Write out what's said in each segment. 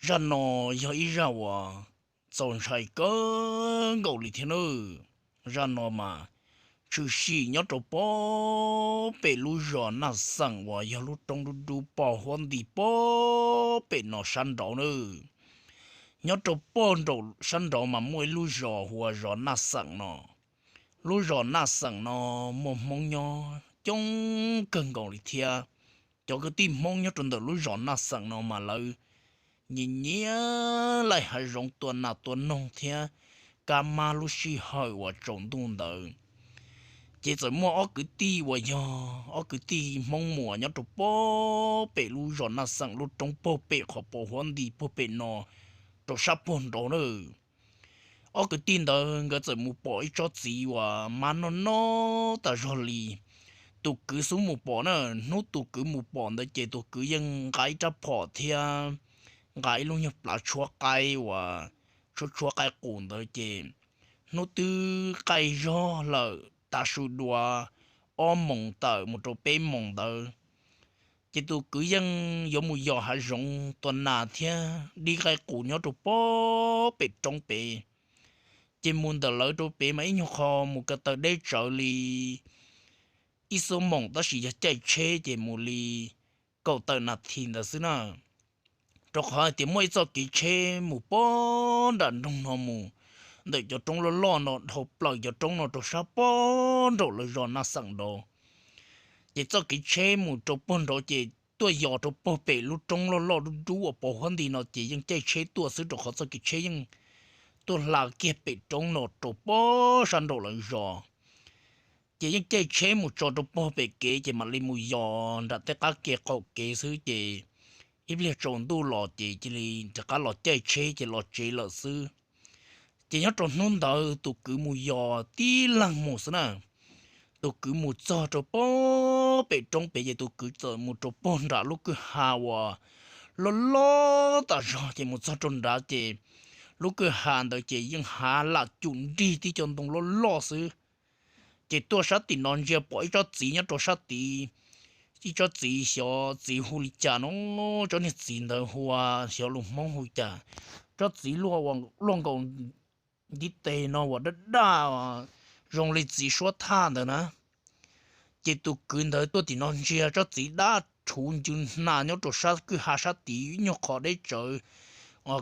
Zaj no yog ib zaj uas txaus ntshai kawg nkaus li thiab nawb. Zaj no mas tshwm sim nyob rau pob pem lub zos Naj Xeem uas yog lub roob dub dub pog huab nti pob pem no sab nraud nawb. Nyob rau pob nraum sab nraud mas muaj ib lub zos hu ua zos Naj Xeem no. Lub zos Naj Xeem no muaj Hmoob nyob coob kawg nkaus li thiab. Cov kwv tij Hmoob nyob rau ntawm lub zos Naj Xeem no mas lawv nyiam nyiam laij hav zoov tua nas tua noog thiab kab mab lub sij hawm uas tsaus ntuj ntawd. Ces txawm muaj ob kwv tij uas yog ob kwv tij Hmoob Muas nyob rau pob pem lub zos Naj Xeem lub roob puag pem qhov pos huab nti puag pem no rau sab puag nraud na. Ob kwv tij ntawd nkawd txawm mus pom ib tsob txiv uas mab noj noj tas zog li. Tus kwv xub mus pom na, hnub tus kwv mus pom ntawd ces tus kwv yeej nqa ib rab phom thiab nqa ib lub nyuag plav tshuab qaib uas tshuab tshuab qaib qus ntawd ces hnub twb qaij zog lawm tav su dua ob moos tawm mus rau peb moos ntawd. Ces tus kwv yeej yuav mus yos hav zoov tua nas thiab dib qaib qus nyob rau pob pem roob pem. Ces mus ntawm lawv rau pem mas ib nyuag qho mus ko taw deb tsawv li ib xuab moos tab sis yog caij tsheb ces mus li kaum tawm nas this ntawd xwb na. Rau qhov hais tias muaj ib txoj kev tsheb mus pob nram nroog no mus ntawm cov roob loj loj no dhau plaws cov roob no rau sab pob nraum lawv zos Naj Xeem nraud. Ces txoj kev tsheb mus rau puag nraud ces tuaj yos rau puag pem lub roob loj loj dub dub uas pos huab nti no ces yeej caij tsheb tuaj xwb rau qhov txoj kev tsheb yeej tuaj hla kiag pem roob no rau pob sab nraum lawv zos. Ces yeej caij tsheb mus tso rau puag pem kev ces mam li mus yos nram tej qab ke qaum kev xwb ces ib pliag tsaus ntuj los ces cia li rov qab los caij tsheb ces los tsev lawm xwb. Ces nyob rau hnub ntawd tus kwv mus yos tib leeg mus xwb na. Tus kwv mus txog rau pob pem roob pem ces tus kwv txawm mus rau puag nram lub kwj ha uas loj loj tas zog ces mus txog rau nrad ces lub kwj ha ntawd ces yeej hav lam cum nrig tib co ntoo loj loj xwb. Ces tuaj sab tim no ntsia pom ib tsob txiv nyob rau sab tid, ib tsob txiv xyov txiv hu li cas no, tsob niag txiv ntawd hu ua, xyov lus Hmoob hu cas, tsob txiv luaj nkaus ntiv tes no uas daj daj zoo li txiv suab thaj ntawd na. Ces tus kwv ntawd tuaj tim no ntsia tsob txiv dab rhuv ncw hna nyob rau sab kwj ha sab tid nyuag qhov deb tsawv,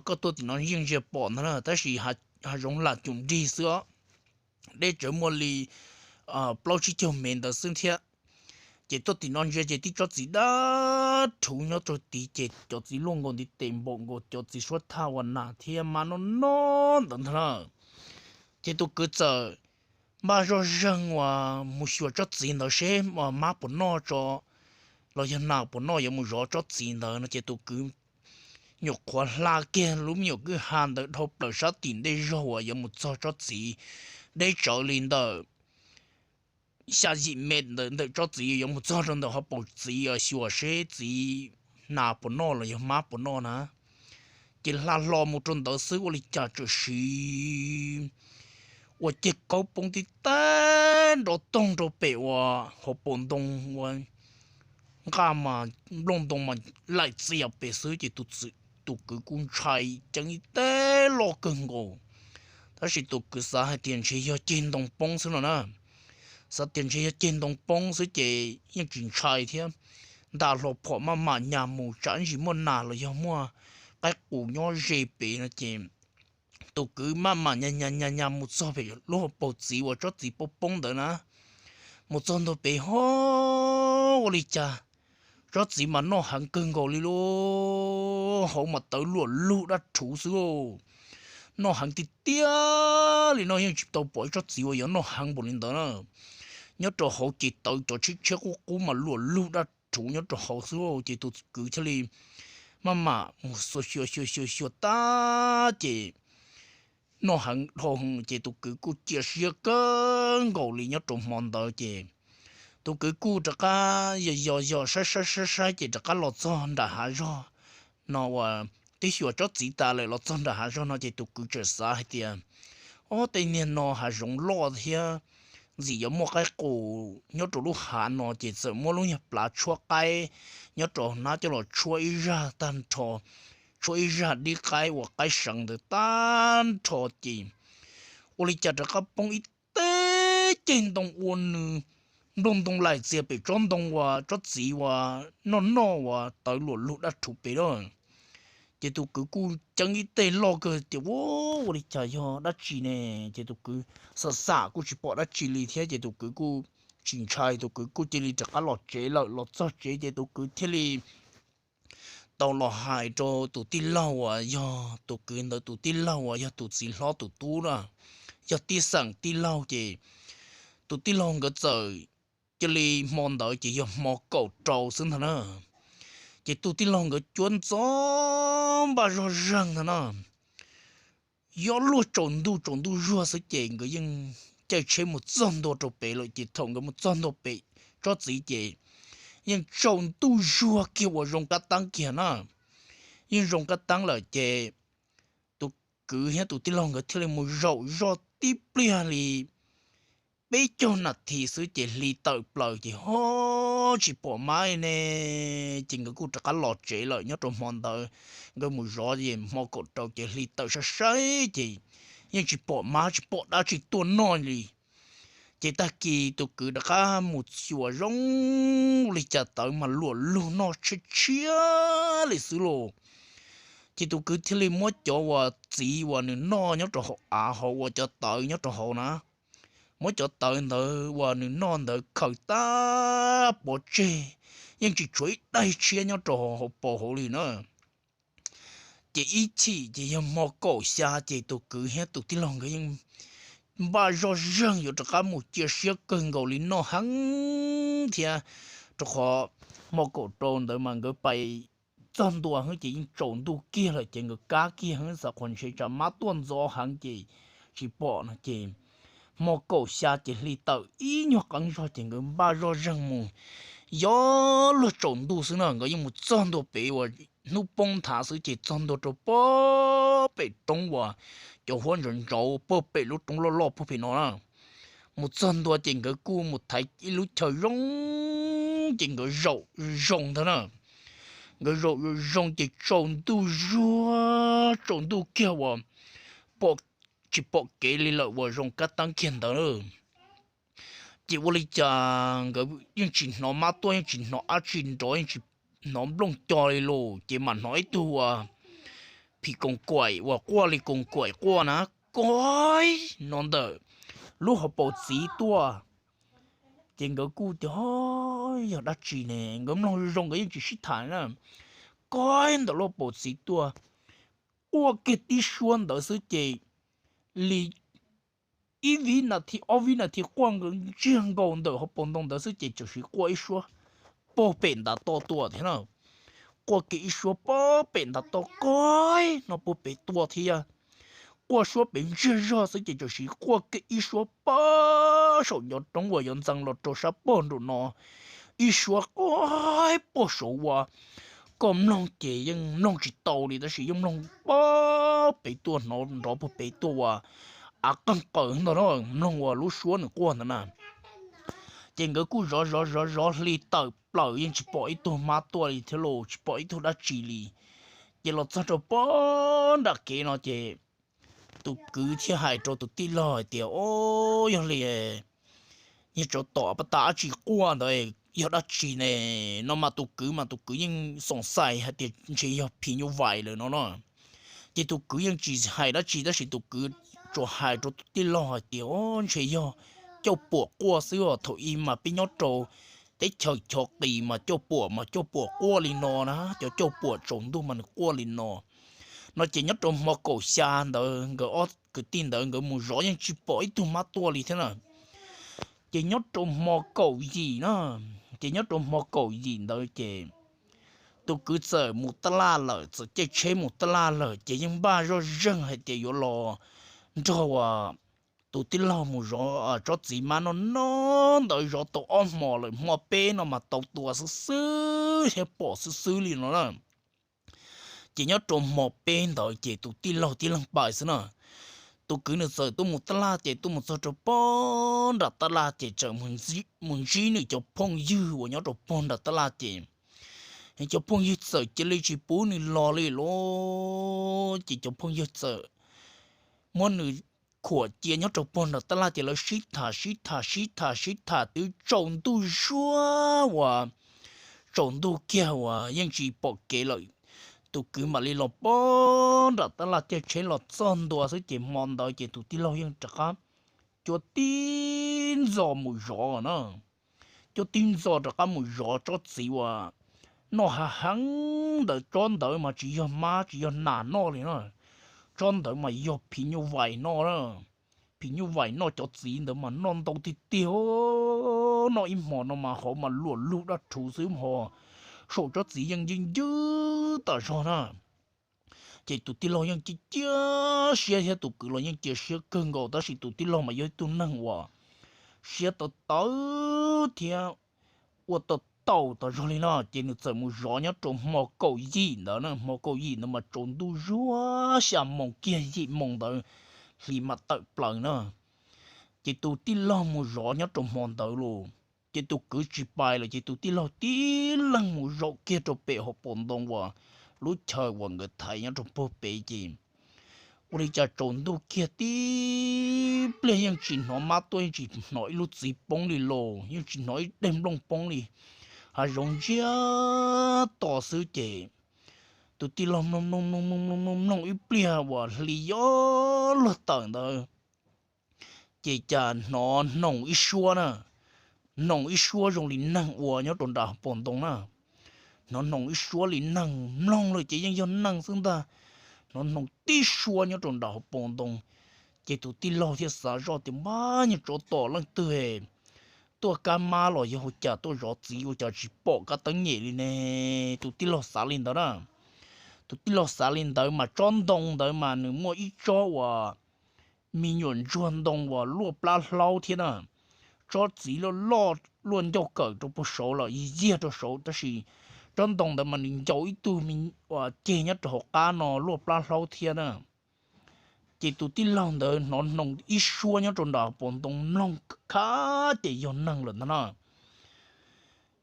koj tuaj tim no yeej ntsia pom ntag na, tab sis hav zoov lam cum nrig xwb os, deb tsawv muaj li plaub tsib caug mev ntawd xwb thiab. Ces tuaj tim no ntsia ces tib tsob txiv dab rhuv nyob rau tid ces cov txiv luaj nkaus ntiv tes npaum nkaus cov txiv suab thaj uas nas thiab mab noj noj ntawd ntag na. Ces tus kwv txawm npaj zoj zeeg uas mus xyuas tsob txiv ntawd seb mab puas noj tso los yog nas puas noj, yuav mus zov tsob txiv ntawd no ces tus kwv nyuam qhuav hla kiag lub me nyuam kwj ha ntawd dhau plaws sab tim ntej zog uas yuav mus txog tsob txiv, deb tsawv li ntawm xya yim mev ntawm tsob txiv yuav mus txog rau ntawm hauv paus txiv xyuas seb txiv nas puas noj los yog mab puas noj na. Ces hla hlo mus rau ntawd xwb ua li cas tsawm siv ua ceg kaub poob tib teg nrov toog rau pem uas hauv paus ntoo ua nqaj mas nplooj ntoo mas laim txias pem xwb ces tus kwv kuj ntshai ceeb ib teg loj kawg nkaus. Tab sis tus kwv xav hais tias ntshe yog ceg ntoo poob xwb no na. Xav tias ntshe yog ceg ntoo poob xwb ces yeej tsis ntshai thiab, nta hlo phom maj mam nyas mus tsam ntsis muaj nas los yog muaj qaib qus nyob ze pem no ces tus kwv maj mam nyas nyas nyas mus txog pem lub hauv paus txiv uas tsob txiv poob poob ntawd na. Mus txog ntua pem ho ua li cas tsob txiv mas noj heev kawg nkaus li lauj, hauv mas tawv luam lug dab rhuv xwb. Noj heev tiag tiag li no yeej tsis tau pom ib tsob txiv uas yuav noj heev npaum li ntawd na. Nyob rau hauv ces tawv cov tshiab tshiab qub qub mas luam lug dab rhuv nyob rau hauv xwb ces tus kwv thiaj li maj mam mus xyuas xyuas xyuas xyuas tag ces noj heev dhau ces tus kwv kuj cia siab kawg nkaus li nyob rau hmo ntawd ces tus kwv kuj rov qab yos yos yos saib saib saib saib ces rov qab los txog nram hav zog no uas twb xyuas tsob txiv tas lawm los txog nram hav zog no ces tus kwv txawm xav hais tias, ob, tej niag no hav zoov loj thiab ntxim yuav muaj qaib qus nyob rau lub hav no ces txawm muab lub nyuag plav tshuab qaib nyob rau hnab coj los tshuab ib zaj tag nrho, tshuav ib zaj dib qaib uas qaib seev ntawd tag nrho ces ua li cas rov qab poob ib teg ceg ntoo ua nws nplooj ntoo laim txias pem tsob ntoo uas tsob txiv uas noj noj uas tawv luam lug dab rhuv pem lawm. Ces tus kwv kuj ceeb ib teg loj kawg tias, Ua, ua li cas yog dab tsi ne? Ces tus kwv xam xam kuj tsis pom dab tsi li thiab ces tus kwv kuj tsis ntshai, tus kwv kuj cia li rov qab los tsev lawm. Los txog tsev ces tus kwv thiaj li tau los hais rau tus tij laug uas yog tus kwv ntawd tus tij laug uas yog tus txiv hlob tus tub na, yog tij xeem tij laug ces tus tij laug nkawd txawm cia li hmo ntawd ces yog hmo kaum rau xwb ntag na. Ces tus tij laug nkawd cuab ntxov npaj zog zeeg ntag na. Yuav luag tsaus ntuj tsaus ntuj zuag xwb ces nkawd yeej caij tsheb mus txog ntua rau pem lawm. Ces thaum nkawd mus txog ntua pem tsob txiv ces yeej tsaus ntuj zuag kiag uas zoo kab teeb kiag na, yeej zoo kab teeb lawm ces tus kwv thiab tus tij laug nkawd thiaj li mus zaum zog tib pliag li peb caug nas this xwb ces hli tawm plaws ces ho tsis pom mab ne. Ces nkawd kuj rov qab los tsev lawm. Nyob rau hmo ntawd nkawd mus zov es hmo kaum rau ces hli tawm sai sai ces yeej tsis pom mab tsis pom dab tsi tuaj noj li. Ces tag kis tus kwv rov qab mus xyuas zoo li cas tawv mas luam lug noj tshiab tshiab li xwb lauj. Ces tus kwv thiaj li muab cov uas txiv uas nws noj nyob rau hauv av hauv uas cov tawv nyob rau hauv na, muab cov tawv ntawd uas nws noj ntawd khaws tag pov tseg, yeej tsis tshuav ib daig tshiab nyob rau hauv paus hauv li na. Ces ib chim ces yog hmo kaum xya ces tus kwv thiab tus tij laug nkawd yeej npaj zoj zeeg yuav rov qab mus cia siab kawg nkaus li noj heev thiab, rau qhov hmo kaum rau ntawd mas nkawd pais txog ntua ces yeej tsaus ntuj kiag lawm ces nkawd kab kiag heev xav qhuas ntshe tsam mab tuaj ntxov heev ces tsis pom no ces hmo kaum xya ces hli tawm ib nyuag qeeb zog ces nkawd npaj zoj zeeg mus. Yuav luag tsaus ntuj xwb na nkawd yeej mus txog ntua pem uas hnub poob nthav xwb ces txog ntua rau pag pem roob uas cov huab ntsaus ntsaus pag pem lub roob loj loj pag pem no na. Mus txog ntua ces nkawd kuj mus thaiv ib lub chaw zoo ces nkawd zaum zoo ntag na. Nkawd zaum zoo ces tsaus ntuj zuag tsaus ntuj kiag uas pom tsis pom kev li lawm uas zoo kab teeb kiag ntawd. Ces ua li cas nkawd yeej tsis hnov mab tuaj yeej tsis hnov dab tsi nrov yeej tsis hnov nplooj co li los ces mam hnov ib tug uas phim koos kaim uas quaj li koos kaim quaj na, Koib! No ntawm lub hauv paus txiv tuaj. Ces nkawd kuj tias, Yog dab tsi ne? Nkawd mloog zoo nkawd yeej tsis sib tham na. Koib ntawm lub paus txiv tuaj, quaj kiag tib suab ntawd xwb ces li ib vib nas this ob vib nas this quaj ntsiag nkaus ntawm hauv paus ntoo ntawd xwb ces txawm sis quaj ib suab pag pem ntav toj tuaj thiab na. Quaj kiag ib suab pag pem ntav toj, Koib! No pag pem tuaj thiab. Quaj suab pem ntsiag zog xwb ces txawm sis quaj kiag ib suab pag saum ncov roob uas yuav ntxeev los rau sab pag nraum no, ib suab Koib! Pag saud uas koj mloog ces yeej mloog tsis tau li tab sis yeej mloog pag pem tuaj, hnov nrov pag pem tuaj uas av qeeg qaws ntag na, mloog uas lub suab nws quaj ntawd na. Ces nkawd kuj zov zov zov zov hli tawm plaws yeej tsis pom ib tug mab tuaj li thiab los tsis pom ib tug dab tsi li. Ces los txog rau pag nram kev no ces tus kwv thiaj hais rau tus tij laug hais tias, O, yog li yog tsov tom pab tas dab tsi quaj ntawd yog dab tsi ne? No mas tus kwv mas tus kwv yeej xoom xais hais tias ntshe yog phim nyuj vais lawm no no. Ces tus kwv yeej tsis hais dab tsi tab sis tus kwv tsuas hais rau tus tij laug hais tias, O, ntshe yog cauj puam quaj xwb os. Thaum ub mas peb nyob rau teb chaws Chov Qis mas cauj puam mas cauj puam quaj li no na, cov cauj puam tsaus ntuj mas nws quaj li no. No ces nyob rau hmo kaum xya ntawd nkawd ob kwv tij ntawd nkawd mus zov yeej tsis pom ib tug mab tuaj li thiab na. Ces nyob rau hmo kaum yim na, ces nyob rau hmo kaum yim ntawd ces tus kwv txawm mus tab laj lawm, txawm caij tsheb mus tab laj lawm ces yeej npaj zoj zeeg hais tias yuav los nrog tus tij laug mus zov tsob txiv mab noj noj ntawd. Zov tau ob hmos lawm, hmo peb no mas tau tua xwb xwb thiab pom xwb xwb li no na. Ces nyob rau hmo peb ntawd ces tus tij laug tib leeg pais xwb na. Tus kwv nws txawm tuaj mus tab laj ces tuaj mus txog rau pog nram tab laj ces txawm mus ntsib nws cov phooj ywg uas nyob rau pog nram tab laj ces Cov phooj ywg txawm cia li tsis pub nws los li lauj. Ces cov phooj ywg txawm muab nws khuam cia nyob rau puag nram tab laj, ces lawv sib tham sib tham sib tham sib tham twb tsaus ntuj zuag uas tsaus ntuj kiag uas yeej tsis pom kev lawm. Tus kwv mam li los puag nram tab laj caij tsheb los txog ntua xwb ces hmo ntawd ces tus tij laug yeej rov qab cuab tib ntxos mus zov na. Cuab tib ntxos rov qab mus zov tsob txiv uas noj hav heev ntawd. Tsob ntawd mas tsis yog mab tsis yog nas noj li na, tsob ntawd mas yog phim nyuj vais noj na. Phim nyuj vais noj cov txiv ntawd mas noj ntau tiag tiag, noj ib hmo no mas hauv mas luam lug dab rhuv xwb ho, saum tsob txiv yeej ncwb ncwb tas zog na. Ces tus tij laug yeej cia cia siab thiab tus kwv los yeej cia siab kawg nkaus, tab sis tus tij laug mas yog ib tug neeg uas siab tawv tawv thiab ua tau taus tas zog li no, ces nws txawm mus zov nyob rau hmo kaum yim ntawd na. Hmo kaum yim ntawd mas tsaus ntuj zuag xya moos kiag yim moos ntawd hli mas tawm plaws na. Ces tus tij laug mus zov nyob rau hmo ntawd los, ces tus kwv tsis pais lawm ces tus tij laug tib leeg mus zaum kiag rau pem hauv paus ntoo uas lub chaw uas nkawd thaiv nyob rau puag pem ces ua li cas tsaus ntuj kiag tib pliag yeej tsis hnov mab tuaj, yeej tsis hnov ib lub txiv poob li los, yeej tsis hnov ib daig nplooj poob li. Hav zoov ntsiag to xwb ces tus tij laug mloog mloog mloog mloog mloog mloog mloog ib pliag uas hli yuav luag tawm ntawd ces cas hnov hnoos ib suab na, hnoos ib suab zoo li neeg ua nyob rau nram hauv paus ntoo na. Hnov hnoos ib suab li neeg, mloog lawm ces yeej yog neeg xwb ntag. Hnov hnoos tib suab nyob rau nram hauv paus ntoo, ces tus tij laug thiaj xav zoj tias, Npab, nyuag tsov tom leej twg tuaj kab mab los yog ua cas tuaj zov txiv ua cas tsis pom kab teeb nyem li ne? Tus tij laug xav li ntawd na. Tus tij laug xav li ntawd mas tsob ntoo ntawd mas nws muaj ib tsob uas me nyuam ntsuag ntoo uas luaj plab hlaub thiab na. Tsob txiv loj loj luaj ncauj kawm rau puag saud lawm, yig yiag rau saud, tab sis tsob ntoo ntawd mas nws ncaus ib tug ceg nyob rau hauv qab no luaj plab hlaub thiab na. Ces tus tij laug ntawd hnov hnoos ib suab nyob rau nram paus ntoo, mloog khav ces yog neeg lawm ntag na.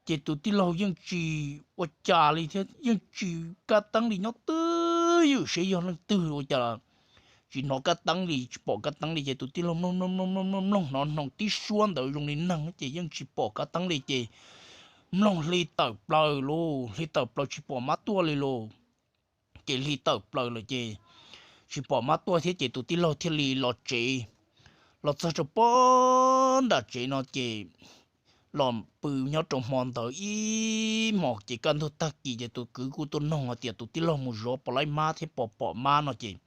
Ces tus tij laug yeej tsis ua cas li thiab yeej tsis kab teeb li, nyob twj ywm seb yog leej twg ua cas tsis hnov kab teeb li, tsis pom kab teeb li. Ces tus tij laug mloog mloog mloog mloog mloog mloog hnov hnoos tib suab ntawd zoo li neeg ces yeej tsis pom kab teeb li ces mloog hli tawm plaws lauj, hli tawm plaws tsis pom mab tuaj li lauj. Ces hli tawm plaws lawm ces tsis pom mab tuaj thiab ces tus tij laug thiaj li los tsev. Los txog rau puag nram tsev no ces los pw nyob rau hmo ntawd ib hmos ces kaj ntug tag kis ces tus kwv kuj tuaj noog hais tias tus tij laug mus zov puas laib mab thiab puas pom mab no ces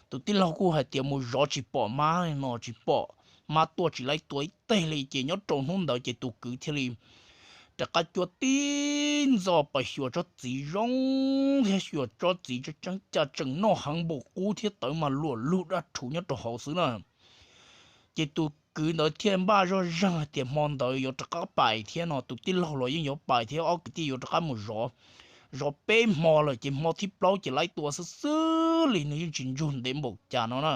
tus tij laug kuj hais tias mus zov tsis pom mab no, tsis pom mab tuaj tsis laib tua ib teg li. Ces nyob rau hnub ntawd ces tus kwv thiaj li rov qab cuab tib ntxo pas xyuas tsob txiv zoo thiab xyuas tsob txiv tseeb cas tseem noj heev npaum qub thiab tawv mas luam lug dab rhuv nyob rau hauv xwb na. Ces tus kwv ntawd thiaj npaj zoj zeeg hais tias hmo ntawd yuav rov qab pais thiab no, tus tij laug los yeej yuav pais thiab, ob kwv tij yuav rov qab mus zov. Zov peb hmo lawm ces hmo thib plaub ces laib tua xwb xwb li, nws yeej tsis ntsug ntev npaum cas no na.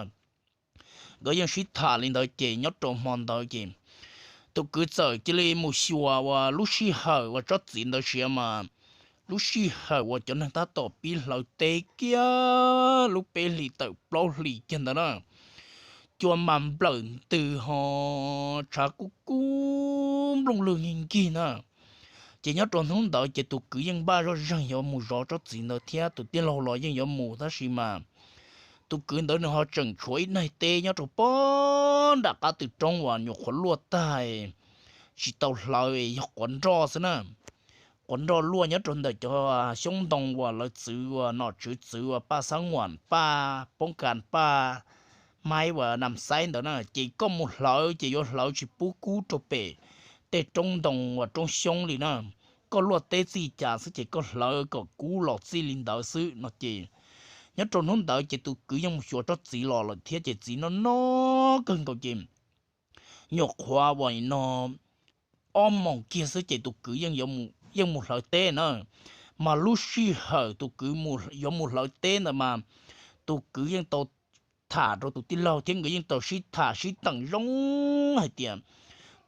Nkawd yeej sib tham li ntawd ces nyob rau hmo ntawd ces tus kwv txawm cia li mus xyuas uas lub sij hawm uas tsob txiv ntawd siav mas lub sij hawm uas cov neeg tab tom pib hlawv teb kiag lub peb hlis tawm plaub hlis kiag ntawd na, cua mas nplawm ntws ho tshav kub kub nplooj lwg nkig nkig na. Ces nyob rau hnub ntawd ces tus kwv yeej npaj zoj zeeg yuav mus zov tsob txiv ntawd thiab tus tij laug los yeej yuav mus, tab sis mas tus kwv ntawd nws ho tseem tshuav ib daig teb nyob rau puag nram qab tw roob uas nyuam qhuav luaj tag, tsis tau hlawv, yog quav nroj xwb na. Quav nroj luaj nyob rau ntawm cov xyoob ntoo uas lawv txwv uas nom tswv txwv uas paj xab muam paj poob kas paj maib uas nam xaib ntawd na, ces koj mus hlawv ces yuav hlawv tsis pub kub rau pem tej roob ntoo uas roob xyoob li na. Koj luaj teb txij cas xwb ces koj hlawv kom kub los txij li ntawd xwb no ces nyob rau hnub ntawd ces tus kwv yeej mus xyuas tsob txiv los lawm thiab ces txiv noj noj kawg nkaus ces nyuam qhuav uas no ob moos kiag xwb ces tus kwv yeej mus hlawv teb na. Mas lub sij hawm tus kwv yuav mus hlawv teb ntawd mas tus kwv yeej tau tham rau tus tij laug thiab nkawd yeej tau sib tham sib teem zoo hais tias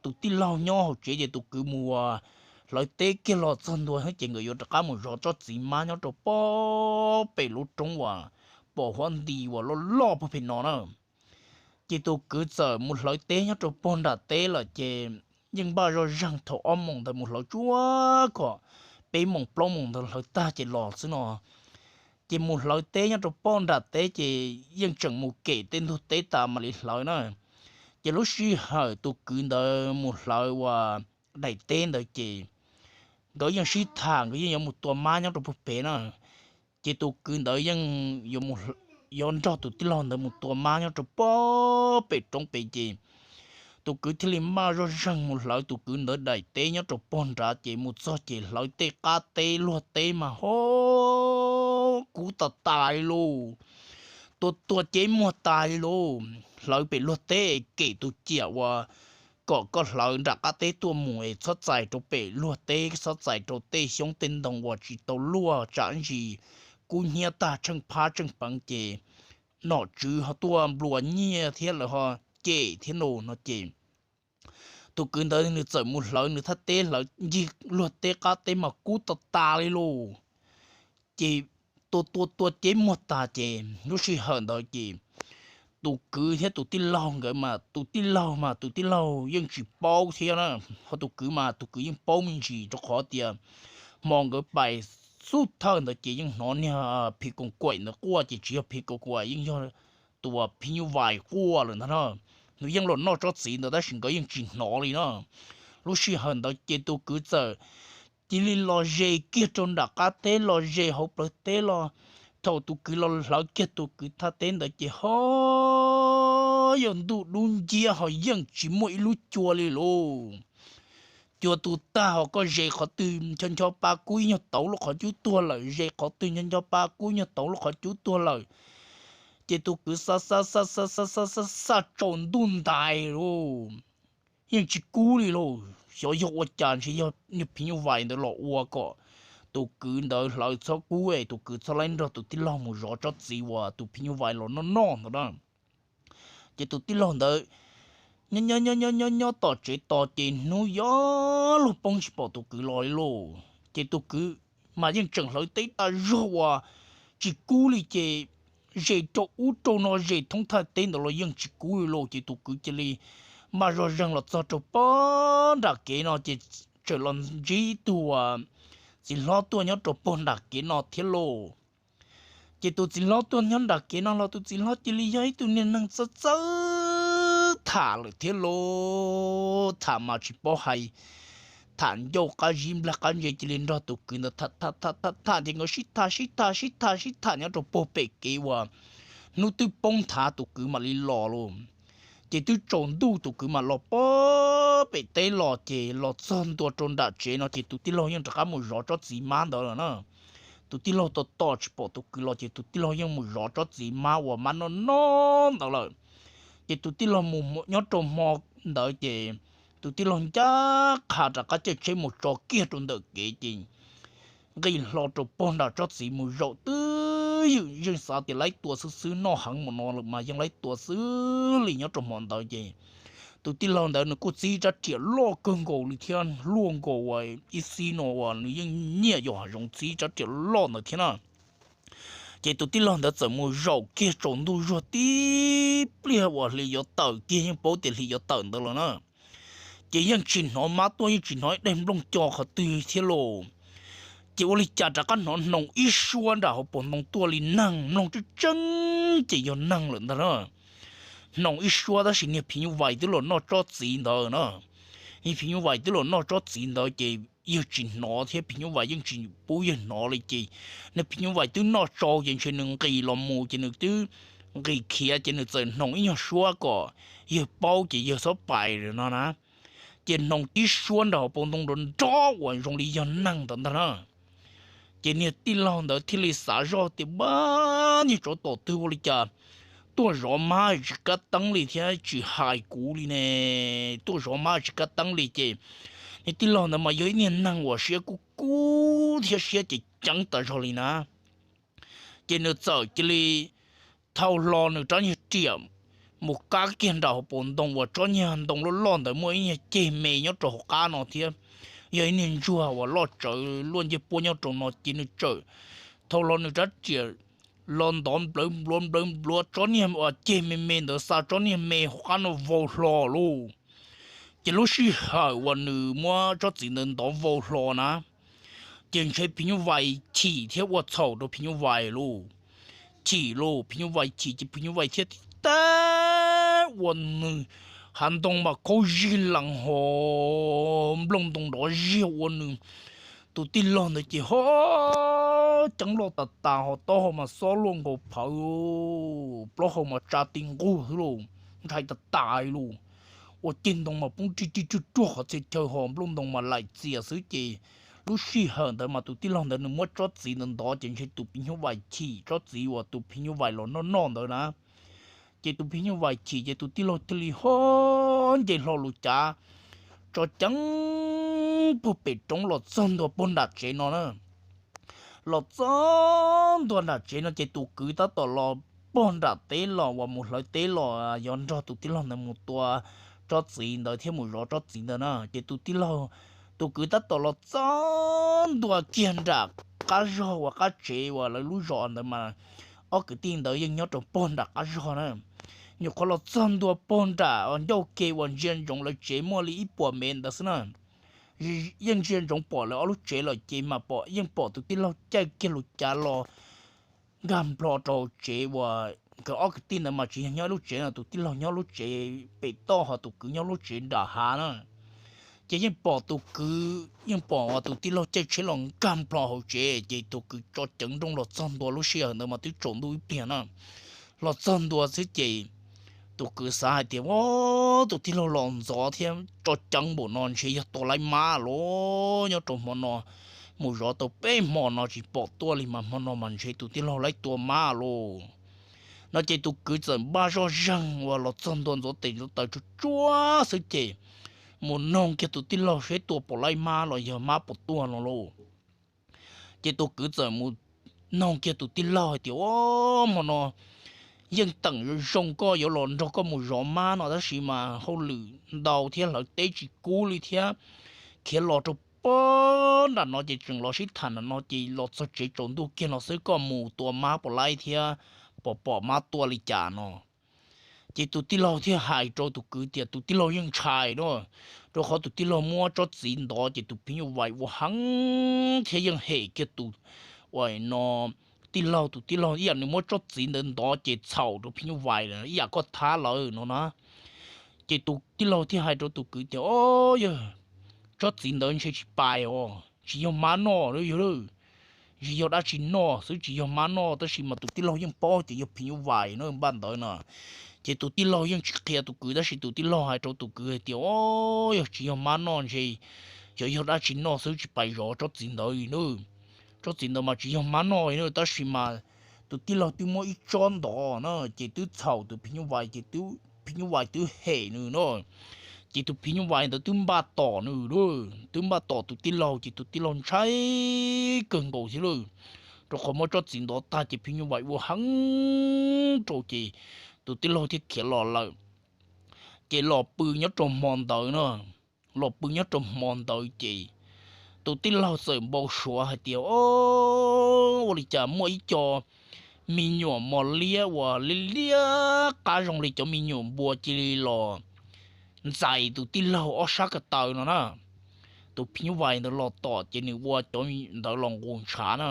tus tij laug nyob hauv tsev ces tus kwv mus hlawv teb kiag los txog ntua ces nkawd yuav rov qab mus zov tsob txiv mab nyob rau pem lub roob uas pom huab nti uas loj loj pag pem no na. Ces tus kwv txawm mus hlawv teb nyob rau pag nram teb lawm ces yeej npaj zoj zeeg thaum ob moos ntawd mus hlawv tsuav kom peb moos plaub moos ntawd hlawv tag ces los xwb no. Ces mus hlawv teb nyob rau pag nram teb ces yeej tseem mus kem tej ntug teb tas mam li hlawv na. Ces lub sij hawm tus kwv ntawd mus hlawv uas daim teb ntawd ces nkawd yeej sib tham nkawd yeej yuav mus tua mab nyob rau pag pem na. Ces tus kwv ntawd yeej yuav nrog tus tij laug ntawd mus tua mab nyob rau pag pem roob pem ces tus kwv thiaj li npaj zoj zeeg mus hlawv tus kwv ntawd daim teb nyob rau pag nrad ces mus txog ces hlawv tej qab teb luag teb mas ho kub tas tas li lauj. Tua tua cev muag tas li lauj. Hlawv pem luag teb kem tus ciam uas kom koj hlawv nram qab teb tuaj mus es txhob txais rau pem luag teb txhob txais rau tej xyoob tej ntoo uas tsis tau luaj tsam ntsis kub hnyiab tag tsheej phab tsheej peev ces nom tswv ho tuaj nplua nyiaj thiab lawv ho cem thiab no no ces tus kwv ntawd nws txawm mus hlawv nws thaj teb hlawv ncig luag teb qab teb mas kub tas tas li lauj. Ces tua tua tua cev muag tas ces lub sij hawm ntawd ces tus kwv thiab tus tij laug nkawd mas tus tij laug mas tus tij laug yeej tsis paub thiab na, ho tus kwv mas tus kwv yeej paub me ntsis rau qhov tias hmo nkawd pais xub thawj ntawd ces yeej hnov niag phim koos kaim ntawd quaj ces tsis yog phim koos kaim yeej yog tus phim nyuj vais quaj lawm ntag na. Nws yeej los noj tsob txiv ntawd tab sis nkawd yeej tsis hnov li na. Lub sij hawm ntawd ces tus kwv txawm cia li los ze kiag rau nram qab teb los ze hauv plawv teb los. Thaum tus kwv los hlawv kiag tus kwv thaj teb ntawd ces ho yog ntuj dub nciab ho yeej tsis muaj ib lub cua li lauj. Cua tu tag ho koj ze qhov twg ncho ncho pa kub ib nyuag tauv lub qhov cub tuag lawm, ze qhov twg ncho ncho pa kub ib nyuag tauv lub qhov cub tuag lawm. Ces tus kwv xa xa xa xa xa xa xa tsaus ntuj ntais lauj, yeej tsis kub li lauj. Xyov yog ua cas ntshe yog niag phim nyuj vais ntawd los ua kom tus kwv ntawd hlawv txhob kub es tus kwv txhob laib nrog tus tij laug mus zov tsob txiv uas tus phim nyuj vais los noj noj ntawd na. Ces tus tij laug ntawd nyob nyob nyob nyob nyob tom tsev tos ces hnub yuav luag poob tsis pom tus kwv los li lauj. Ces tus kwv mas yeej tseem hlawv teb tas zog uas tsis kub li ces ze rau ub rau no ze thoob thaj teb ntawd los yeej tsis kub li lauj. Ces tus kwv cia li npaj zoj zeeg los txog rau pag nram kev no ces tseem los ntsib ib tug txiv hlob tuaj nyob rau pag nram kev no thiab lauj. Ces tus txiv hlob tuaj nyob nram kev no los tus txiv hlob cia li yog ib tug niag neeg txawj txawj tham lawm thiab lauj. Tham mas tsis paub hais, tham ncauj qab zib nplag qab ntse cia li nrog tus kwv ntawd tham tham tham tham tham ces nkawd sib tham sib tham sib tham sib tham nyob rau pag pem kev uas hnub twb poob nthav tus kwv mam li los lauj. Ces twb tsaus ntuj tus kwv mam los pag pem teb los ces los txog ntua rau nram tsev no ces tus tij laug yeej rov qab mus zov tsob txiv mab ntawd lawm na. Tus tij laug tos tos tsis pom tus kwv los ces tus tij laug yeej mus zov tsob txiv mab uas mab noj noj ntawd lawm. Ces tus tij laug mus nyob rau hmo ntawd ces tus tij laug ncaj qha rov qab caij tsheb mus tso kiag rau ntawm kev ces nqis hlo rau pag nram tsob txiv mus zaum twb ywm, yeej xav tias laib tua xwb xwb, noj heev mus no lawm mas yeej laib tua xwb li nyob rau hmo ntawd ces tus tij laug ntawd nws kuj txib rab riam loj kawg nkaus li thiab, luaj nkaus ib xib no uas nws yeej nyiam yos hav zoov txib rab riam loj ntawd thiab na. Ces tus tij laug ntawd txawm mus zaum kiag tsaus ntuj zuag tib pliag uas hli yuav tawm kiag, yeej paub tias hli yuav tawm ntawd lawm na. Ces yeej tsis hnov mab tuaj, yeej tsis hnov ib daig nplooj co qhov twg thiab lauj. Ces ua li cas rov qab hnov hnoos ib suab nram hauv paus ntoo tuaj li neeg, mloog tseeb tseeb ces yog neeg lawm ntag na. Hnoos ib suab tab sis niag phim nyuj vais twb los noj tsob txiv ntawd na. Niag phim nyuj vais twb los noj tsob txiv ntawd ces yawg tsis hnov thiab phim nyuj vais yeej tsis pub yawg hnov li ces niag phim nyuj vais twb noj tsau ces ntshe nws nqis los mus ces nws twb nqis khiav ces nws txawm hnoos ib nyuag suab kom yawg paub ces yawg txhob pais no na. Ces hnoos tib suab nram hauv paus ntoo nrov nrov uas zoo li yog neeg ntawd ntag na. Ces niag tij laug ntawd thiaj li xav zoj tias, Pab, niag tsov tom twg ua li cas tuaj zov mab tsis kab teeb li thiab tsis hais kuv li ne? Tuaj zov mab tsis kab teeb li. Ces niag tij laug ntawd mas yog ib niag neeg uas siab kub kub thiab siab ceev ceev tas zog li na. Ces nws txawm cia li thau hlo nws rab nyuag riam mus kab kiag nram hauv paus ntoo uas tsob nyuag ntoo loj loj ntawd muaj ib nyuag ceg me nyob rau hauv qab no thiab. yog ib niag ntsuag uas loj tsawv luaj ncej puab nyob rau no ces nws txawm thau los nws rab riam los ntov nplawv npluav nplawv npluav tsob niag uas ceg me me ntawd, xa tsob niag me hauv qab no vau hlo lauj. Ces lub sij hawm uas nws muab tsob txiv ntawd ntov vau hlo na, ces ntshe phim nyuj vais chim thiab ua txhaum rau phim nyuj vais lauj. Chim lauj, phim nyuj vais chim ces phim nyuj vais thiaj tib tag ua nws hav ntoo mas khaub zig lees ho nplooj ntoo nrov ziag ua nws tus tij laug ntawd ces ho ceeb loj tas tas ho taub hau mas xob luaj nkaus phawv, plaub hau mas tsa ti nqug xwb lauj, ntshai tas tas lauj. Ua ceg ntoo mas poob rig rig ruaj ruaj qhov txhia chaw ho nplooj ntoo mas laim txias xwb ces lub sij hawm ntawd mas tus tij laug ntawd nws muab tsob txiv ntawd ntov ces ntshe tus phim nyuj vais chim tsob txiv uas tus phim nyuj vais los noj noj ntawd na. Ces tus phim nyuj vais chim ces tus tij laug thiaj li ho nce hlo lus cav tso ceeb puag pem roob los txog ntua puag nram tsev no na. Los txog ntua nram tsev no ces tus kwv tab tom los puag nram teb los uas mus hlawv teb los yog nrog tus tij laug ntawd mus tua tsob txiv ntawd thiab mus zov tsob txiv ntawd na. Ces tus tij laug, tus kwv tab tom los txog ntua kiag nram qab zog uas qab tsev uas lawv lub zos ntawd mas ob kwv tij ntawd yeej nyob rau puag nram qab zog na. Nyuam qhuav los txog ntua puag nram ncauj ke uas ntsia ntsoov lawv tsev muaj li ib puas mev ntawd xwb na. Yeej ntsia ntsoov pom lawv ob lub tsev lawm ces mas pom, yeej pom tus tij laug caij kiag lus cav los nkag nplo rau tsev uas nkawd ob kwv tij ntawd mas tsis yog nyob ib lub tsev no, tus tij laug nyob lub tsev pem toj ho tus kwv nyob lub tsev nram hav na. Ces yeej pom tus kwv, yeej pom tus tij laug caij tsheb los nkag nplo hauv tsev ces tus kwv tso ceev nrooj los txog ntua lub sij hawm ntawd mas twb tsaus ntuj ib pliag na. Los txog ntua xwb ces tus kwv xav hais tias, Ua, tus tij laug los ntxov thiab tso ceev npaum no ntshe yog tua laib mab lauj, nyob rau hmo no mus zov tau peb hmo no tsis pom tuaj li mas hmo no mas ntshe tus tij laug laib tua mab lauj. No ces tus kwv txawm npaj zoj zeeg uas los txog ntua ntxuav tes ntxuav taw tsuag tsuag xwb ces mus noog kiag tus tij laug seb tua pom laib mab los yog mab puas tuaj no lauj. Ces tus kwv txawm mus noog kiag tus tij laug hais tias, Ua, hmo no yeej teem zoo koj yuav los nrog koj mus zov mab no tab sis mas hauj lwm ntau thiab hlawv teb tsis kub li thiab khiav los rau puag nram no ces tseem los sib tham nram no ces los txog tsev tsaus ntuj kiag no xwb, koj mus tua mab puas laib thiab pom pom mab tuaj li cas no. Ces tus tij laug thiaj hais rau tus kwv tias tus tij laug yeej ntshai na, rau qhov tus tij laug muab tsob txiv ntov ces tus phim nyuj vais ua heev thiab yeej hem kiag tus, ua no, tij laug, tus tij laug ib yam nws muab tsob txiv ntawd ntov ces txhaum rau phim nyuj vais ib yam koj thab lawm no na. Ces tus tij laug thiaj hais rau tus kwv tias, O, yog tsob txiv ntawd ntshe tsis pais os, tsis yog mab noj yog, tsis yog dab tsi noj xwb, tsis yog mab noj, tab sis mas tus tij laug yeej paub tias yog phim nyuj vais na npaj ntawd no. Ces tus tij laug yeej tsis qhia tus kwv tab sis tus tij laug hais rau tus kwv hais tias, O, yog tsis yog mab noj ntshe yog, yog dab tsi noj xwb tsis pais zov tsob txiv ntawd na. Tsob txiv ntawd mas tsis yog mab noj na tab sis mas tus tij laug twb muab ib tsob ntov na ces twb txhaum tus phim nyuj vais ces phim nyuj vais twb hem nws na. Ces tus phim nyuj vais ntawd twb npaj tom nws, twb npaj tom tus tij laug ces tus tij laug ntshai kawg nkaus thiab lauj, rau qhov muab tsob txiv ntov tag ces phim nyuj vais ua heev rau ces tus tij laug thiaj khiav los lawm. Ces los pw nyob rau hmo ntawd na, los pw nyob rau hmo ntawd ces tus tij laug txawm npau suav hais tias, O, ua li cas muaj ib co me nyuam mos liab uas liab liab qab zoo li cov me nyuam npua cia li los ntxais tus tij laug ob sab ko taw no na. Tus phim nyuj vais ntawd los tom ces nws ua cov ntawd los nqus ntshav na.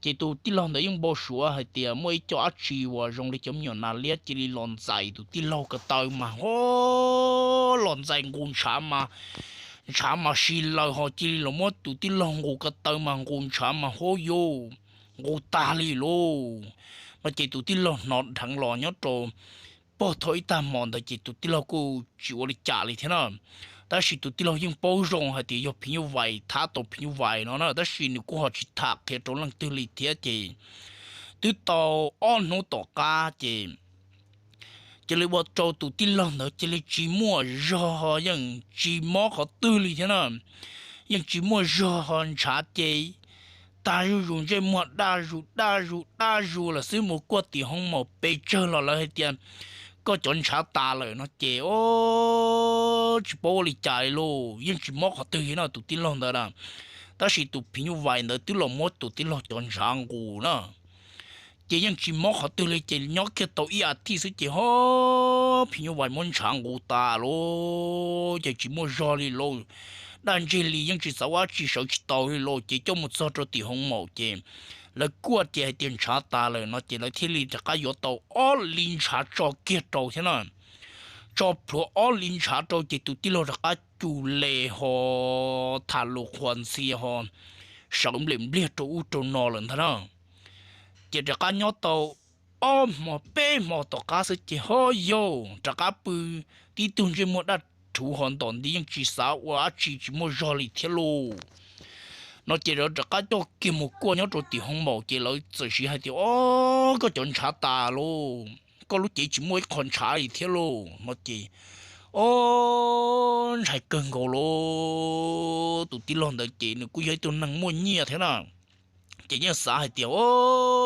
Ces tus tij laug ntawd yeej npau suav hais tias muaj ib co dab tsi uas zoo li cov me nyuam nas liab cia li los ntxais tus tij laug ko taw mas ho los ntxais nqus ntshav mas, ntshav mas si laws ho cia li los muab tus tij laug nqus ko taw mas nqus ntshav mas ho yuj, nqus tag li lauj. No ces tus tij laug hnov dheev los nyob rau pog thaum ib tag hmo ntawd ces tus tij laug kuj tsis ua li cas li thiab na. Tab sis tus tij laug yeej paub zoo hais tias yog phim nyuj vais thab tau phim nyuj vais no na, tab sis nws kuj ho tsis tham qhia rau leej twg li thiab ces twb tau ob hnub tom qab ces cia li ua rau tus tij laug ntawd cia li tsis muaj zog ho yeej tsis mob qhov twg li thiab na. Yeej tsis muaj zog ho ntshav ces tag zuj zus, ntsej muag daj zus daj zus daj zus lawm xwb, mus kuaj tim hoo maum pes tsawg los lawv hais tias koj cov ntshav tas lawm no ces o, tsis paub ua li cas li lauj, yeej tsis mob qhov twg li no tus tij laug ntawd na. Tab sis tus phim nyuj vais ntawd twb los muab tus tij laug cov ntshav nqus na, ces yeej tsis mob qhov twg li ces nyob kiag tau ib as thiv xwb ces ho phim nyuj vais muab ntshav nqus tas lauj, ces tsis muaj zog li lauj. Daj ntseg li yeej tsis xav ua dab tsi sawv tsis tau li lauj, ces coj mus txog rau tim hoo maum ces lawv kuaj ces hais tias ntshav tas lawm no ces lawv thiaj li rov qab yuav tau ob li ntshav tso kiag rau thiab na. Tso plhuav ob li ntshav rau ces tus tij laug rov qab cus le ho tham lus qhuas ntxhi ho sawv nplem npliag rau ub rau no lawm ntag na. Ces rov qab nyob tau ob hmo peb hmo tom qab xwb ces ho yau rov qab pw tib tug ntsej muag daj rhuv ho ntom nti yeej tsis xav ua dab tsi tsis muaj zog li thiab lauj. No ces lawv rov qab coj kiag mus kuaj nyob rau tim hoo maum ces lawv txawm siv hais tias o, koj cov ntshav tas lauj, koj lub cev tsis muaj ib qho ntshav li thiab lauj no ces o, ntshai kawg nkaus lauj. Tus tij laug ntawd ces nws kuj yog ib tug neeg muaj nyiaj thiab na, ces yeej xav hais tias o,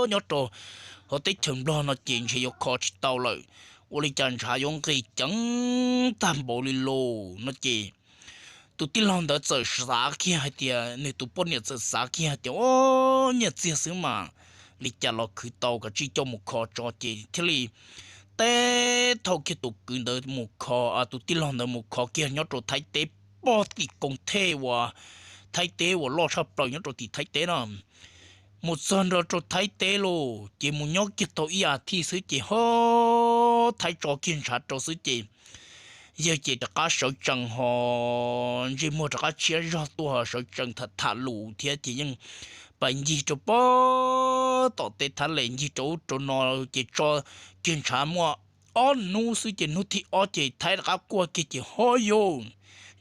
nyob rau hauv teb chaws Nplog no ces ntshe yuav kho tsis tau lawm, ua li cas ntshav yuav nqis ceev tag npaum li lauj no ces tus tij laug ntawd txawm xav kiag hais tias, nws tus poj niam txawm xav kiag hais tias o, nyiaj txiag xwb mas li cas los khwv tau, kav tsij coj mus kho tso ces thiaj li teb thauj kiag tus kwv ntawd mus kho, tus tij laug ntawd mus kho kiag nyob rau Thaib teb, pog tim koos thej uas Thaib teb uas loj tshaj plaws nyob rau tim Thaib teb na. Mus txog nrog rau Thaib teb lauj, ces mus nyob kiag tau ib as thiv xwb ces ho Thaib tso kiag ntshav rau xwb ces yawg ces rov qab sawv tsees ho ntsej muag rov qab tshiab zog tuaj ho sawv tsees tham tham lus thiab ces yeej pais ncig rau pog tom tej thab les ncig rau ub rau no ces tso kiag ntshav muaj ob hnub xwb ces hnub thib ob ces Thaib rov qab kuaj kiag ces ho yau,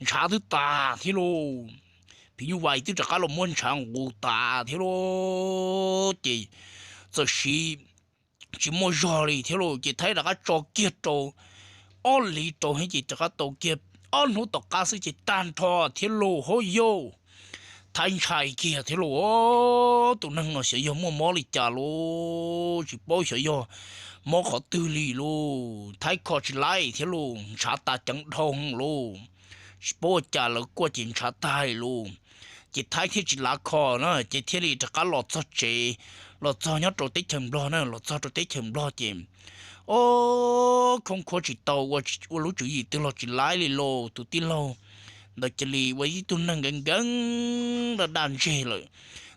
ntshav twb tas thiab lauj. Phim nyuj vais twb rov qab los muab ntshav nqus tas thiab lauj, ces txawm siv tsis muaj zog li thiab lauj, ces Thaib rov qab tso kiag rau ob hlis rau thiab ces rov qab tau kiag ob hnub tom qab xwb ces tag nrho thiab lauj, ho yau, Thaib ntshai kiag thiab lauj. Tus neeg no xyov yog muaj mob li cas lauj, tsis paub xyov yog mob qhov twg li lauj, Thaib kho tsis laib thiab lauj, ntshav tas ceev dhau lauj, tsis paub ua cas lawv kuaj ces ntshav tag li lauj. Ces Thaib thiaj tsis lav kho na ces thiaj li rov qab los txog tsev, los txog nyob rau teb chaws Nplog na, los txog rau teb chaws Nplog ces o, khoob khuab tsis tau, ua lub tswv yim twg los tsis laib li lauj. Tus tij laug ntawd cia li ua ib tug neeg nkees nkees daj daj ntseg lawm,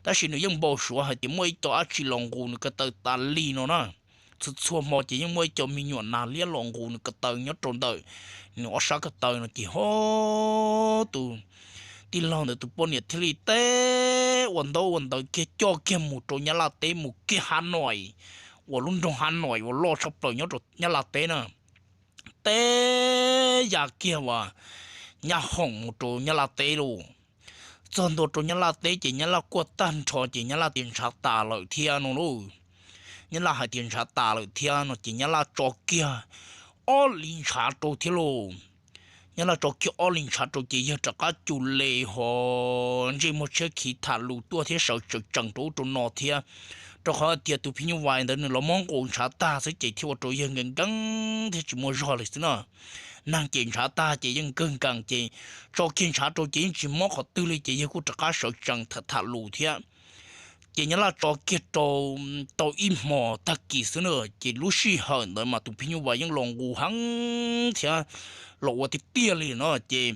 tab sis nws yeej npau suav hais tias muaj ib co dab tsi los nqus nws ko taw tas li no na. Txhua txhua hmo ces yeej muaj ib co me nyuam nas liab los nqus nws ko taw nyob rau ntawm nws ob sab ko taw no ces ho tus tij laug ntawd tus poj niam thiaj li teb ua ntaub ua ntawv kiag coj kiag mus rau Nyab Laj teb, mus kiag Hav Nois, uas lub nroog Hav Nois uas loj tshaj plaws nyob rau Nyab Laj teb na. Teb ya kiag uas Nyab Hoom mus rau Nyab Laj teb lauj. Txog ntua rau Nyab Laj teb ces Nyab Laj kuaj tag nrho ces Nyab Laj tias ntshav tas lawm thiab no lauj. Nyab Laj hais tias ntshav tas lawm thiab no ces Nyab Laj tso kiag ob li ntshav rau thiab lauj. Nyab Laj tso kiag ob li ntshav rau ces yawg rov qab cus le ho ntsej muag tshiab khiv tham lus tuaj thiab sawv tsees tsees rau ub rau no thiab, rau qhov tias tus phim nyuj vais ntawd nws los muab nqus ntshav tag xwb ces thiaj ua rau yawg nkees nkees thiab tsis muaj zog li xwb na. Neeg ces ntshav tag ces yeej kawg nkees ces tso kiag ntshav rau ces yeej tsis mob qhov twg li ces yawg kuj rov qab sawv tsees tham tham lus thiab. Ces Nyab Laj tso kiag rau tau ib hmos tag kis xwb na, ces lub sij hawm ntawd mas tus phim nyuj vais yeej los nqus heev thiab los ua tiag tiag li no ces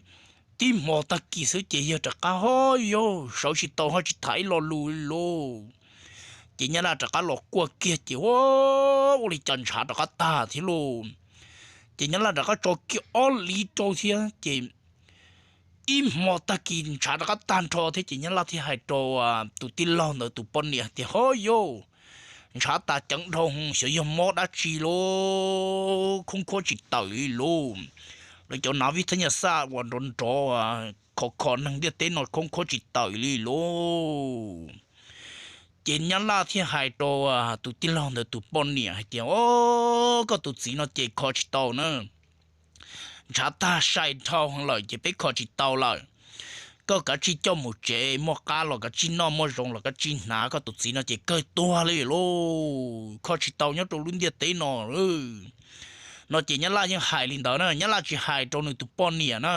tib hmo tag kis xwb ces yawg rov qab ho yau sawv tsis tau ho tsis tham ib lo lus li lauj. Ces Nyab Laj rov qab los kuaj kiag ces ua li cas ntshav rov qab tag thiab lauj. Ces Nyab Laj rov qab tso kiag ob li rau thiab ces ib hmo tag kis ntshav rov qab tag nrho thiab ces Nyab Laj thiaj hais rau tus tij laug ntawd tus poj niam tias ho yau, ntshav tas ceev dhau, xyov yog mob dab tsi lauj, khoob khuab tsis tawm li lauj. Lawv cov nav vij thab nyaj xaj uas nrov nrov khov kho neeg ntiaj teb no khoob khuab tsis tawm li lauj. Ces Nyab Laj thiaj hais rau tus tij laug ntawd tus poj niam hais tias o, koj tus txiv no ces kho tsis tau na, ntshav tag sai dhau lawm ces peb kho tsis tau lawm. Koj kav tsij coj mus tsev, muaj qab los kav tsij noj, muaj zoo los kav tsij hnav, koj tus txiv no ces kawg tuag li lauj, kho tsis tau nyob rau lub ntiaj teb no lauj. No ces Nyab Laj yeej hais li ntawd na, Nyab Laj tsis hais rau nws tus poj niam na.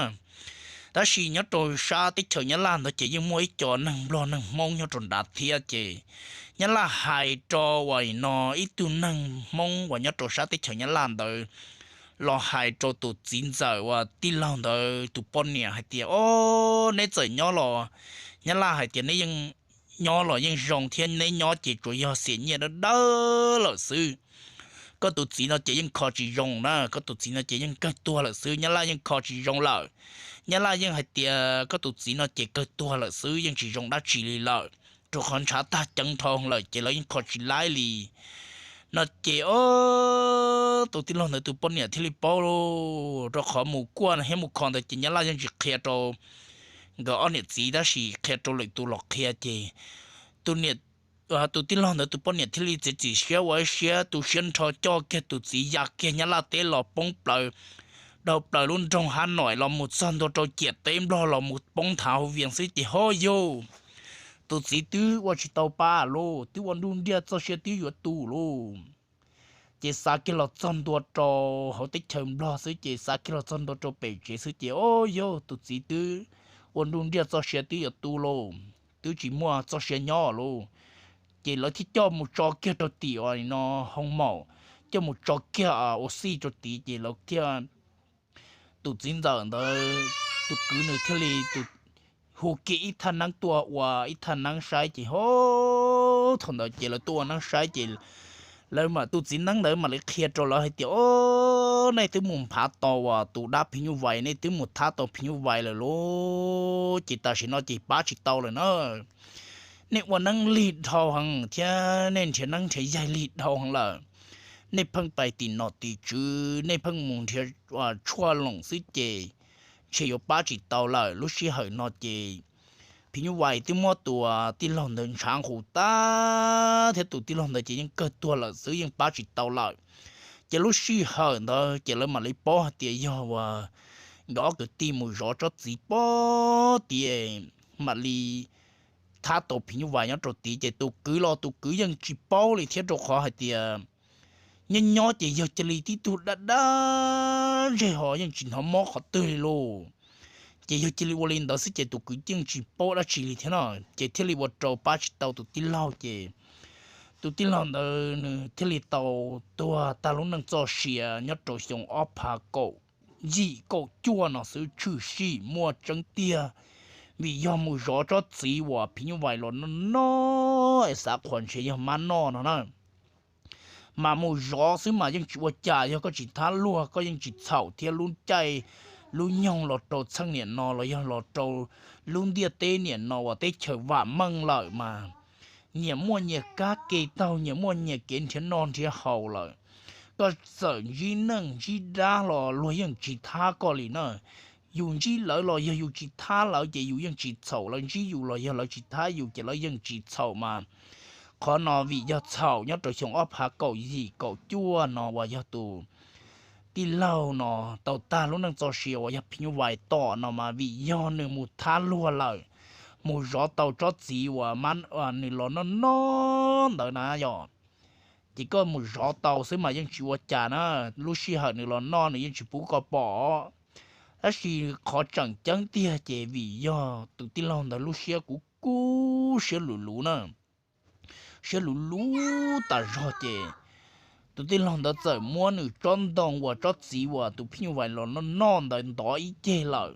Tab sis nyob rau sab teb chaws Nyab Laj ntawd ces yeej muaj ib co neeg Nplog neeg Hmoob nyob rau nrad thiab ces Nyab Laj hais rau uas no ib tug neeg Hmoob uas nyob rau sab teb chaws Nyab Laj ntawd los hais rau tus txiv ntxawm uas tij laug ntawd tus poj niam hais tias, O, neb txawm nyob los, Nyab Laj hais tias neb yeej nyob los yeej zoo thiab, neb nyob ces tsuas yog xiam nyiaj dawb dawb lawm xwb. Koj tus txiv no ces yeej kho tsis zoo na, koj tus txiv no ces yeej kawg tuag lawm xwb, Nyab Laj yeej kho tsis zoo lawm. Nyab Laj yeej hais tias koj tus txiv no ces kawg tuag lawm xwb, yeej tsis zoo dab tsi li lawm, rau qhov ntshav tag ceev dhau lawm ces lawv yeej kho tsis laib li. No ces tus tij laug ntawd tus poj niam thiaj li paub lauj, rau qhov mus kuaj thiab mus kho ntawd ces Nyab Laj yeej tsis qhia rau nkawd ob niam txiv, tab sis qhia rau lwm tus los qhia ces tus niam, tus tij laug ntawd tus poj niam thiaj li txiav txim siab ua ib siab tu siab nrho coj kiag tus txiv ya kiag Nyab Laj teb los poob plaws, dhau plaws lub nroog Hab Noim los mus txog ntua rau ciam teb Nplog los mus poob nthav hauv Vias xwb ces ho yog tus txiv twb ua tsis tau pa lauj, twb ua nruj nriaj txoj sia twb yuav tu lauj. Ces xav kiag los txog ntua rau hauv teb chaws Nplog xwb ces xav kiag los txog ntua rau pem tsev xwb ces o yog tus txiv twb ua nruj nriaj txoj sia twb yuav tu lauj, twb tsis muaj txoj sia nyob lauj. Ces lawv thiaj coj mus tso kiag rau tim uas no hoo maum, coj mus tso kiag ua xij rau tid ces lawv thiaj, tus txiv ntxawm ntawd tus kwv nws thiaj li hu kiag ib thaj neeb tuaj ua ib thaj neeb saib ces ho thaum ntawd ces lawv tuaj ua neeb saib ces lawv mam, tus txiv neeb ntawd mam li qhia rau lawv hais tias, O, nej twb mus nphav tau uas tus dab phim nyuj vais, nej twb mus thab tau phim nyuj vais lawm lauj, ces tam sim no ces pab tsis tau lawm na. Nej ua neeb lig dhau heev thiab nej nrhiav neeb nrhiav yaig lig dhau heev lawm. Nej pheej pais tim nom tim tswv, nej pheej mus nrhiav tshuaj loos xwb ces ntshe yuav pab tsis tau lawm. Lub sij hawm no ces phim nyuj vais twb muab tus tij laug ntawd ntshav nqus tag thiab tus tij laug ntawd ces yeej kawg tuag lawm xwb, yeej pab tsis tau lawm. Ces lub sij hawm ntawd ces lawv mam li paub hais tias yog uas nkawd ob kwv tij mus zov tsob txiv pob tid mam li thab tau phim nyuj vais nyob rau tid ces tus kwv los tus kwv yeej tsis paub li thiab rau qhov hais tias nyob nyob ces yog cia li tib tug dab dab zej ho yeej tsis hnov mob qhov twg li lauj. Ces yog cia li ua li ntawd xwb ces tus kwv yeej tsis paub dab tsi li thiab no, ces thiaj li ua rau pab tsis tau tus tij laug ces tus tij laug ntawd nws thiaj li tau tuag tag lub neej txoj sia nyob rau xyoo ob phav kaum yim kaum cuaj no xwb, tshwm sim muaj tseeb tiag. Vim yog mus zov tsob txiv uas phim nyuj vais los noj noj es xav qhuas ntshe yog mab noj no na. Mas mus zov xwb mas yeej tsis ua cas, yog koj tsis thab luag koj yeej tsis txhaum thiab. Lub caij lub nyoog los rau txheej niam no los yog los rau lub ntiaj teb niam no uas teb chaws vam meej lawm mas nyias muaj nyias kab ke taug, nyias muaj nyias kev nrhiav noj nrhiav haus lawm. Koj txawm ntsib neej ntsib dab los luag yeej tsis thab koj li na. Yus ntsib lawv los yog yus tsis thab lawv ces yus yeej tsis txhaum, lawv ntsib yus los yog lawv tsis thab yus ces lawv yeej tsis txhaum mas. Qhov no vim yog txhaum nyob rau xyoo ob phav kaum yim kaum cuaj no uas yog tus tij laug no tau tag lub neej txoj sia uas yog phim nyuj vais tom no mas vim yog nws mus thab luag lawm, mus zov tau tsob txiv uas nws los noj noj ntawd na yom. Ces koj mus zov tau xwb mas yeej tsis ua cas na, lub sij hawm nws los noj nws yeej tsis pub koj pom. Tab sis qhov tseem ceeb tiag ces vim yog tus tij laug ntawd lub siab kuv kub siab luv luv na, siab luv luv tas zog ces tus tij laug ntawd txawm muab nws tsob ntoo uas tsob txiv uas tus phim nyuj vais los noj noj ntawd ntov ib ceg lawm,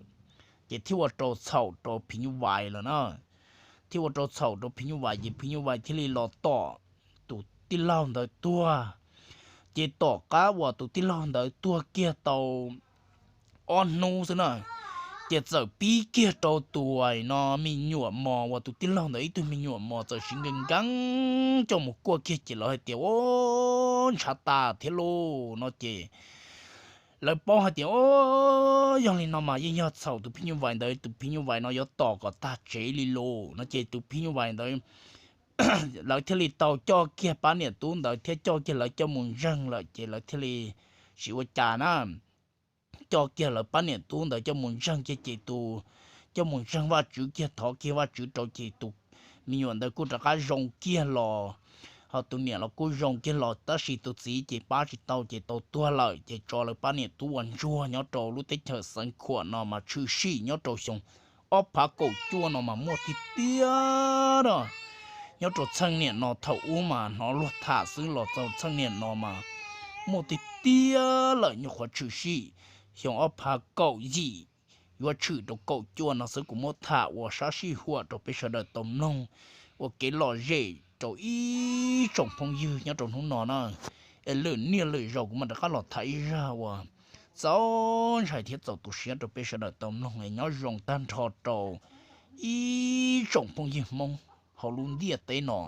ces thiaj ua rau txhaum rau phim nyuj vais lawm na. Thiaj ua rau txhaum rau phim nyuj vais ces phim nyuj vais thiaj li los tom tus tij laug ntawd tuag. Ces tom qab uas tus tij laug ntawd tuag kiag tau ob hnub xwb na, ces txawm pib kiag rau tus no me nyuam mos uas tus tij laug ntawd ib tug me nyuam mos txawm siv nkees nkees coj mus kuaj kiag ces lawv hais tias, O, ntshav tas thiab lauj no ces lawv paub hais tias, O, yog li no mas yeej yog txhaum tus phim nyuj vais ntawd, tus phim nyuj vais no yuav tom kom tag tsev li lauj no ces tus phim nyuj vais ntawd lawv thiaj li tau coj kiag pab niam tub ntawd thiab coj kiag lawv coj mus ntseeg lawm ces lawv thiaj li tsis ua cas na. Coj kiag lawv pab niam tub ntawd coj mus ntseeg kiag ces tus, coj mus ntseeg Vajtswv kiag, thov kiag Vajtswv rau ces tus me nyuam ntawd kuj rov qab zoo kiag los Ho tus niam los kuj zoo kiag los tab sis tus txiv ces pab tsis tau ces tau tuag lawm ces tso lawv pab niam tub ua ntsuag nyob rau lub teb chaws Xeev Khuam no mas tshwm sim nyob rau xyoo ob phav kaum cuaj no mas muaj tiag tiag os. Nyob rau txheej niam no thaum ub mas hnov luag tham xwb los txog txheej niam no mas muaj tiag tiag lawm, nyuam qhuav tshwm sim xyoo ob phav kaum yim yuav tshwm rau kaum cuaj no xwb. Kuv muab tham ua sab sij huam rau peb sawv daws tau mloog ua kev lom zem rau ib tsoom phooj ywg nyob rau hnub no na. Es lwm niaj lwm zaus kuv mam rov qab los tham ib zaj uas txaus ntshai thiab txaus tu siab rau peb sawv daws tau mloog es nyob zoo tag nrho rau ib tsoom phooj ywg Hmoob hauv lub ntiaj teb no.